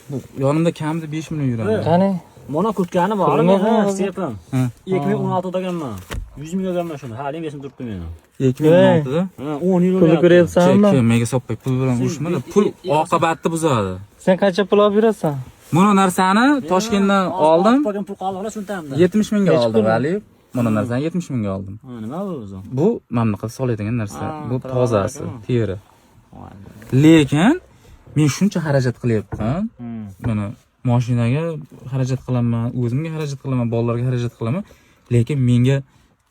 Bu yonimda kamida 5 million yuradi. Qani? Mana kurtkani bor, Pulim meni yo'qmi? sepim. Ha. 2016da olganman. 100 ming olganman shuni. Hali ham esimda turibdi meni. 2016da. Ha, 10 yil Pulni bo'lyapti. ko'ryapsanmi? Chek, mega soppa pul bilan urushmadi. Pul oqibatni buzadi. Sen qancha pul olib yurasan? Buni narsani Toshkentdan oldim. Qolgan pul qoldi, xolos cho'ntagimda. 70 mingga Nechi oldim pul? Vali. Buni narsani 70 mingga oldim. Ha, nima bu o'zi? Bu mana bunaqa soladigan narsa. Ha, Bu tozasi, tozasi, teri. Lekin men shuncha xarajat qilyapman. Mana mashinaga xarajat qilaman, o'zimga xarajat qilaman, bolalarga xarajat qilaman. Lekin menga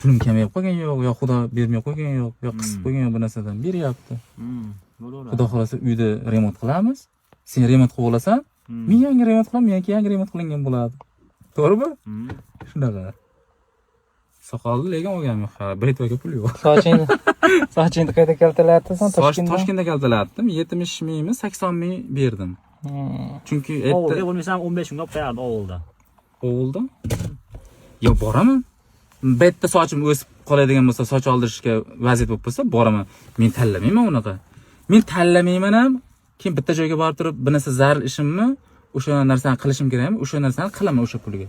pulim kamayib qolgan yo'q, yo Xudo bermay qo'ygan yo'q, yo qisib qo'ygan yo'q bu narsadan beryapti. Bo'laveradi. Xudo xohlasa uyda remont qilamiz. Sen remont qilib olasan, men yangi remont qilaman, meniki yangi remont qilingan bo'ladi. To'g'rimi? Shunaqa. Soqolni lekin olganim yo'q. Ha, бритва ga pul yo'q. Sochingni qayta kaltalatsan Soch Toshkentda? Toshkentda kaltalatdim. 70 mingmi, 80 ming berdim. Chunki Ovulga erta bo'lmasam 15 mingga olib qo'yardi ovulda. ovulda. Yo, boraman. Bitta sochim o'sib qoladigan bo'lsa, soch oldirishga vaziyat bo'lib qolsa, boraman. Men tanlamayman unaqa. Men tanlamayman ham, keyin bitta joyga borib turib, bir narsa zarur ishimmi, o'sha narsani qilishim kerakmi, o'sha narsani qilaman o'sha pulga.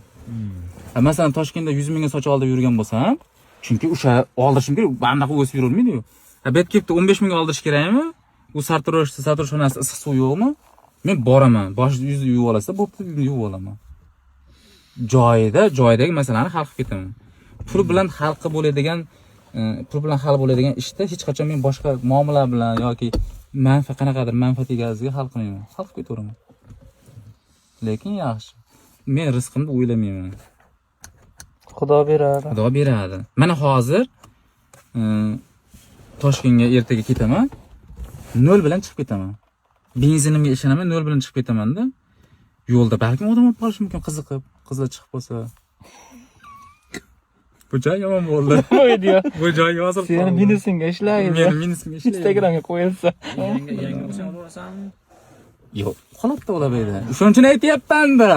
Ha, masalan, Toshkentda 100 mingga soch oldirib yurgan bo'lsam, chunki o'sha oldirishim kerak, mana bunaqa o'sib yuravermaydi-yu. Ha, bu yerga kelib 15 mingga oldirish kerakmi? U sartarosh xonasida issiq suv yo'qmi? Men boraman, bosh yuzni yuvib olasa, bo'pti, yuvib olaman. Joyida, joyidagi masalani hal qilib ketaman. Pul bilan hal qilib bo'ladigan, pul bilan hal bo'ladigan ishda hech qachon men boshqa muomala bilan yoki manfaat qanaqadir manfaat egaziga hal qilmayman. Hal qilib ketaveraman. Lekin yaxshi. Men rizqimni o'ylamayman. Xudo beradi. Xudo beradi. Mana hozir Toshkentga ertaga ketaman. Nol bilan chiqib ketaman. Benzinimga ishonaman, nol bilan chiqib ketaman-da. Yo'lda balkim odam olib qolishi mumkin qiziqib, qizlar chiqib qolsa. Bu joy yomon bo'ldi. Bu video Bu joy yozilib seni qoldi. minusingga ishlaydi. Meni minusimga ishlaydi. Instagramga qo'yilsa. Yangi yangi bo'lsa olaversanmi? Yo'q, holatda olaveradi. O'shaning uchun aytyapman-da.